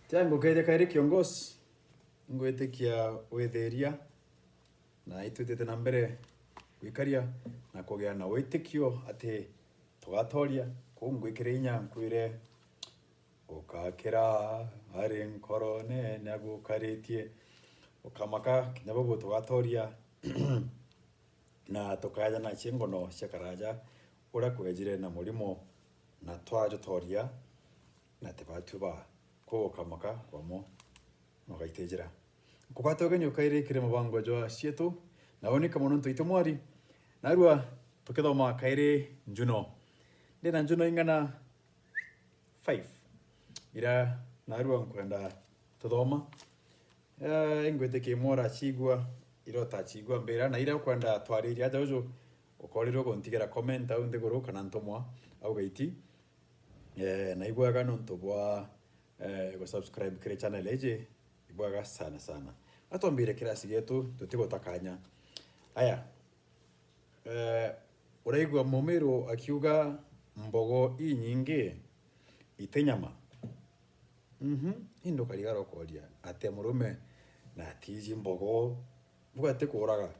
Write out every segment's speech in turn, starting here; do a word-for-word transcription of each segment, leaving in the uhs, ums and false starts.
Tia ngukeethia kairi kiongozi, ngwitikia withiria, na itwitite na mbere gwikaria na kugia na witikio ati tugatoria. Kuu ngwikire inya nkwire, ukakira ari nkorone ni agukaritie, ukamaka kinya bubu tugatoria. Na tukaeja na ciengono cia karaja uria kwejire na murimo, na twajutoria na tibatwi ba kugukamaka kwamo nogaitijira. Nkubate ugeni ukairi kiri mubango jwa cietu, na unika mono ntuite mwari, narua tukithoma kairi njuno. Ndina njuno ing'ana five, ira narua nkwenda tuthoma. Eh, ingwitikia imwe uracigua, ira utacigua mbira, na ira ukwenda twaririe aja uju, ukorirwe guntigira comment au nthiguru kana ntumwa au gaiti. Eh, na ibwega nontu bwa, eh, gusubscribe kiri channel iji, ibwega sana sana. Atwambire kirasi gietu, tutigutakanya. Aya, eh, uraigua Mumiru akiuga mbogo inyingi iti nyama. Mhm, indi ukarigara ukoria, ati murume na atiji mbogo, mbuga ati kuuraga.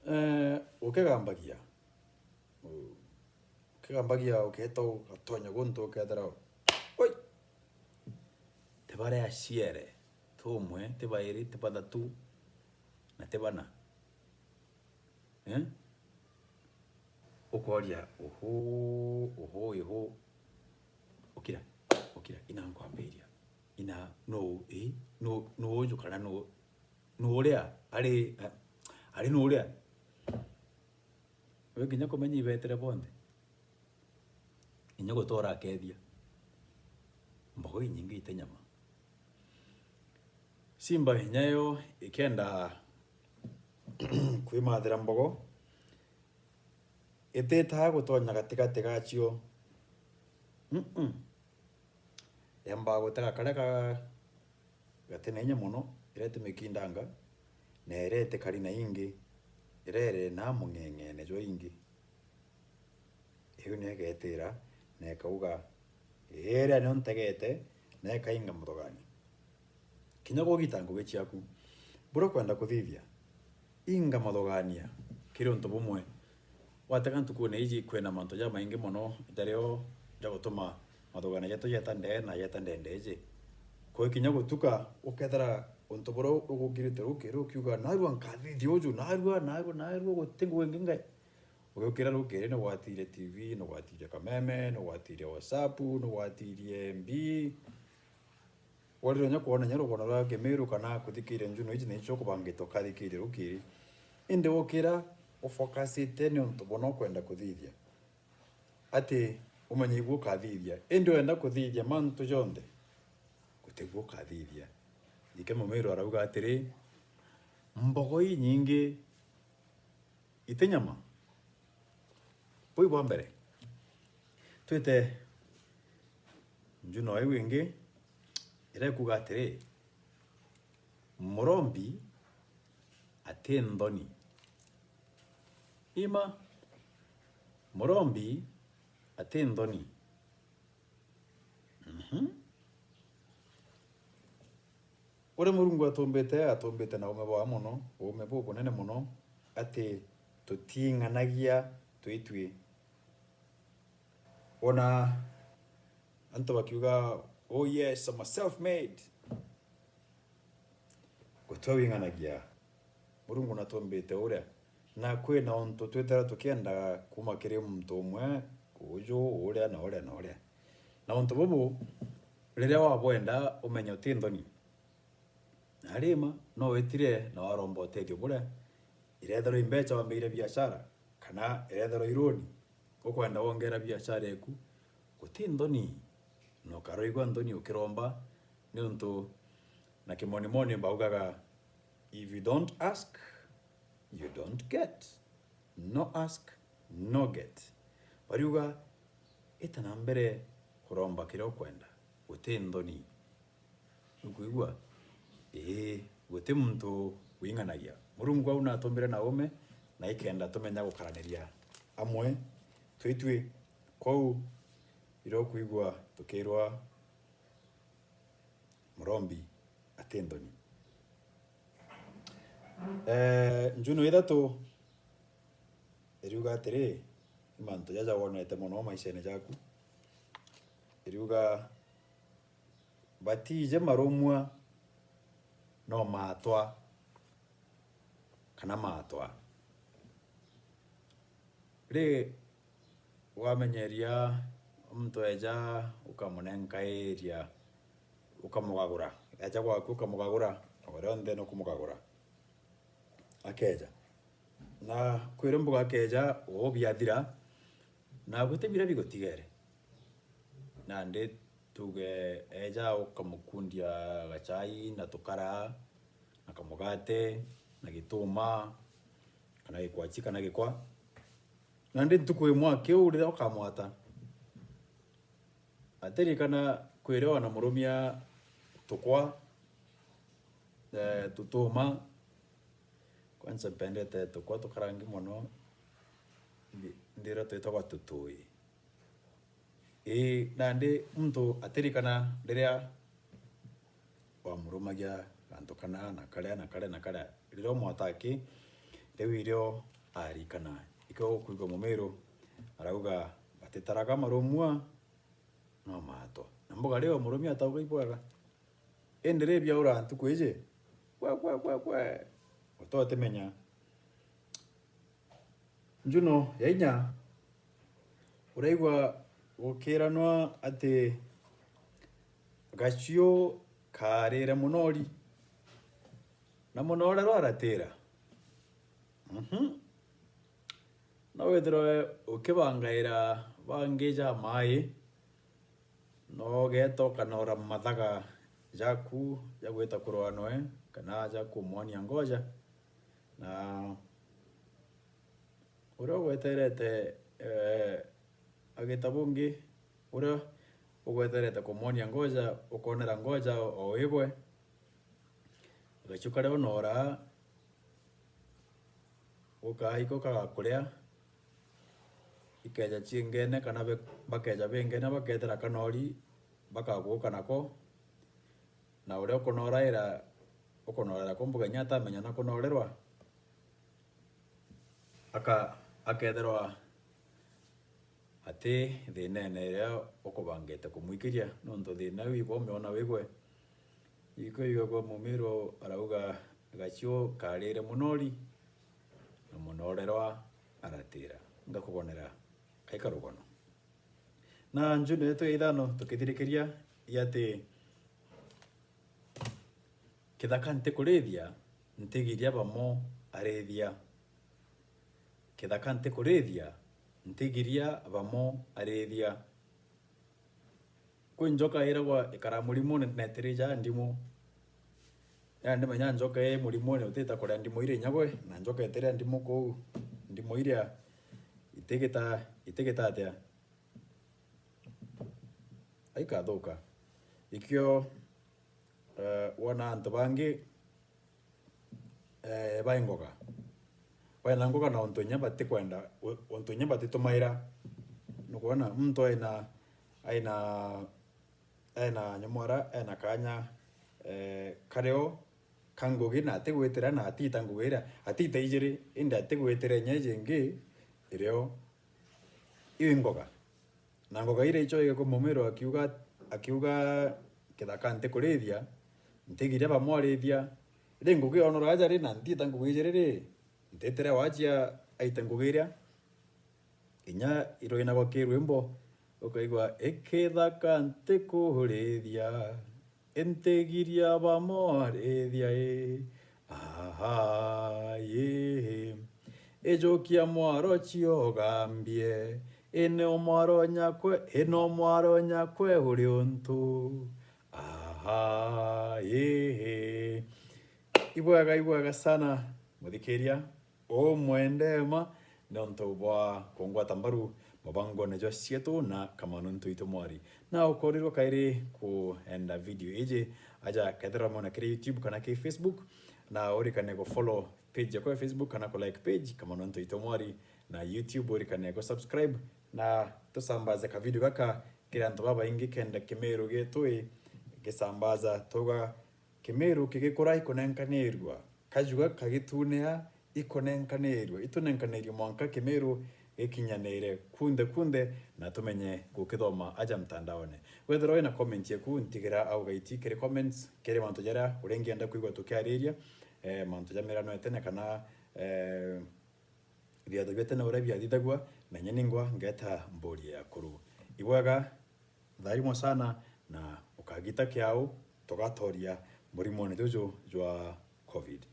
Eh, ukigambagia. Ukigambagia, uketa ugatonya guntu ukethira, oi! Ti baria aciere, ti umwe, ti bairi, ti bathatu, na ti bana. Eh? Ukoria, uhu, uhu, ihu. Ukira, ukira, ina nkwambiria. Ina, nu, i, nu, nu uju kana nu, nu uria, ari, eh, ari nu uria? We kinya kumenya ibetere bonthe. Inya gutora akethia. Mbogo inyingi ite nyama. Simba inya yo ikenda kwimathira mbogo, ititaga gutonya gatigati gacio. Mm-mm. Yambaga gutega karia ka-, gati na inya mono, iria itimikindanga, na iria itikari na ingi, iria iri na mung'eng'ene jwa ingi. Iu nio igetira, na ikauga, "Iria nio ntegete, na ikainga muthogania." Kinya kugita ngugi ciaku, buria ukwenda kuthithia, inga muthogania kiri untu bumwe. Watega ntukune iji kwina mantu jamaingi mono jario ja gutuma mathugania jetu jeta ndee na jeta ndende iji. Kwi kinya gutuka, ukethira untu buria ugukirite rukiri ukiuga, "Narua nkathithia uju, narua, narua, narua, guti ngugi ingi ngai." Ugiukira rukiri, nugwatirie T V, nugwatirie kameme, nugwatirie WhatsApp, nugwatirie M B. Warire nya kwona nya rugono rwa Kimiru kana kuthikiria njuno iji nicio kubangite ukathikiria rukiri. Indi ukira ufocusite ni untu buna ukwenda kuthithia. Ati umenye igua ukathithia. Indi wenda kuthithia mantu jonthe, gutiguo ukathithia. Thike Mumiru arauga atiri, mbogo inyingi iti nyama. Bui bwa mbere. Twite njuno iu ingi iria ikuuga atiri, murombi ati nthoni. Ima, murombi ati nthoni. Mhm. Uria Murungu atumbite, atumbite na uume bwa mono, uume bubunene mono, ati tutiing'anagia twitwi. Wona antu bakiuga, "Oh yes, I'm a self-made." Gutwe wing'anagia. Murungu natumbite uria. Na kwina untu twithira tukiendaga kuuma kiri muntu umwe, uju, uria, na uria, na uria. Na untu bubu, riria wabwenda, umenye uti nthoni. Na rima, no witire na waromba utethio buria, irethirwa i mbeca wambiire biashara, kana irethirwa i loan, ukwenda wongera biashara eku, guti nthoni. Na ukaroigua nthoni ukiromba, niuntu na kimonimoni baugaga, "If you don't ask, you don't get. No ask, no get." Bariuga, ita na mbere kuromba kiria ukwenda, guti nthoni. Nukwigua? Ii, guti muntu wing'anagia. Murungu au natumbire na uume, na ikenda tumenya gukaraniria amwe twitwi. Kwou, iria ukwigua tukirwa murombi ati nthoni. Eh, Njuno ithatu iriuga atiri, ni mantu jaja wonete mono maishene jaku. Iriuga, batije marumwa no maatwa kana maatwa. Ri wamenyeria muntu eja ukamunenka area, ukamugagura. Eja gwaku ukamugagura, o rionthe nukumugagura. Akeja. Na kwiri mbuga akeja, uu biathira, na guti biria bigutigere. Nandi tuge eja ukamukundia gachai na tukara, na kamugate, na gituma, kana gikwachi, kana gikwa. Nandi ntuku imwe akiu riria ukamwata, atirikana kwiri ona murumia tukwa, eh, tutuma. Kwanza mpendete tukwa tukarangi mono, ndi-, ndira twitagwa tutui. Ii, nandi muntu atirikana riria wamurumagia gantu kana na karia na karia na karia. Riria umwata aki, riu irio arikana. Ikio ukwigua Mumiru arauga, batitaraga marumwa, no maatwa. Na mbuga riu murumia atauga ibwega. Indi ri biaura ntuku iji, kwe, kwe, kwe, kwe, utotimenya. Njuno ya inya, uraigua gukiranwa ati gaciu kaarire munori, na munorerwa aratira. Mhm. No withirwe ukibangaira bangi ja mai, no ugeeta ukanora mathaga jaku ja gwita kurwa noe, kana ja kumwonia ngoja. Na uria ugweterete, eh, agita bungi, uria ugweterete kumwonia ngoja, ukonera ngoja o wigwe, gacu karia unoraa, gukaa iko kagakuria, ikeja ciingene, kana be-, bakeja bengene, bakethira kanori, bakaguka nako, na uria ukunoraira, ukunorera ku mbuga inya atamenya na kunorerwa, aka-, akethirwa ati thiinene iria ukubangite kumwikiria, nontu thiina iu ibo umiona wigwe. Ikio igagwa Mumiru arauga, gaciu kaarire munori, na munorerwa aratira. Ngakubonera kai karugono. Na Njuno yetu ya ithano tukithirikiria, i ati, kithaka ntikurithia, ntigiria bamo arithia. Kithaka ntikurithia, ntigiria bamo arithia. Kwi njoka iragwa ikara murimune na itirija ndimu. Yaani menya njoka i murimune utita kuria ndimu iria inya gwe, na njoka itiria ndimu kuu, ndimu iria itigita, itigita atia? Aikathuka. Ikio, eh, wona antu bangi, eh, bai ngoga. Baina ngoga na untu inya batikwenda, u-, untu inya batitumaira. Nukwona, muntu aina, aina, aina nyomora, aina kanya, eh, kario ka ngugi na atigwitira na atita ngugi iria, atita ijiri, indi atigwitira inya iji ingi irio i ngoga. Na ngoga iria icio igikumumirwa akiuga, akiuga, kithaka ntikurithia, ntigiria bamwarithia. Ri ngugi onoraga jari na ntita ngugi ijiri ri, ntitire wajia aite ngugi iria. Inya irwinagwa ki rwimbo, ukaigua, ikithaka ntikurithia, intigiria bamwarithia i. Aha, ii. Ijukia mwaro ciogambie, ino mwaro nyakwe, ino mwaro nyakwe uri untu. Aha, ii. Ibwega, ibwega sana, muthikiria. Umwende ma, nontu bwa kungwata mbaru mubangone jwa cietu na Kamano Ntoito Mwari. Na ukorirwe kairi kuenda video iji, aja kethira mona kiri YouTube kana kiri Facebook, na urikane ku follow page yakwa ya Facebook kana ku like page Kamano Ntoito Mwari, na YouTube urikane ku subscribe, na tusambaze ka video gaka kiri antu babaingi kenda Kimiru gietu i isambaza, tuga Kimiru kigikura ikunenkanirua, kajuga kagitunea ikunenkanirua, itunenkanirua mwanka Kimiru gikinyanire kunthe kunthe, na tumenye gukithoma aja mtandaone. Wethirwa wina comment yaku, ntigira au gaiti kiri comments, kiri mantu jaria uringienda kwigua tukiariria, eh, mantu ja mirano ya tene kana, eh, biatho bia tene uria biathithagua, na inya ningwa ngeta mburia ya kuru. Ibwega, tharimo sana, na ukagita kiau, tugatoria murimone juju jwa covid.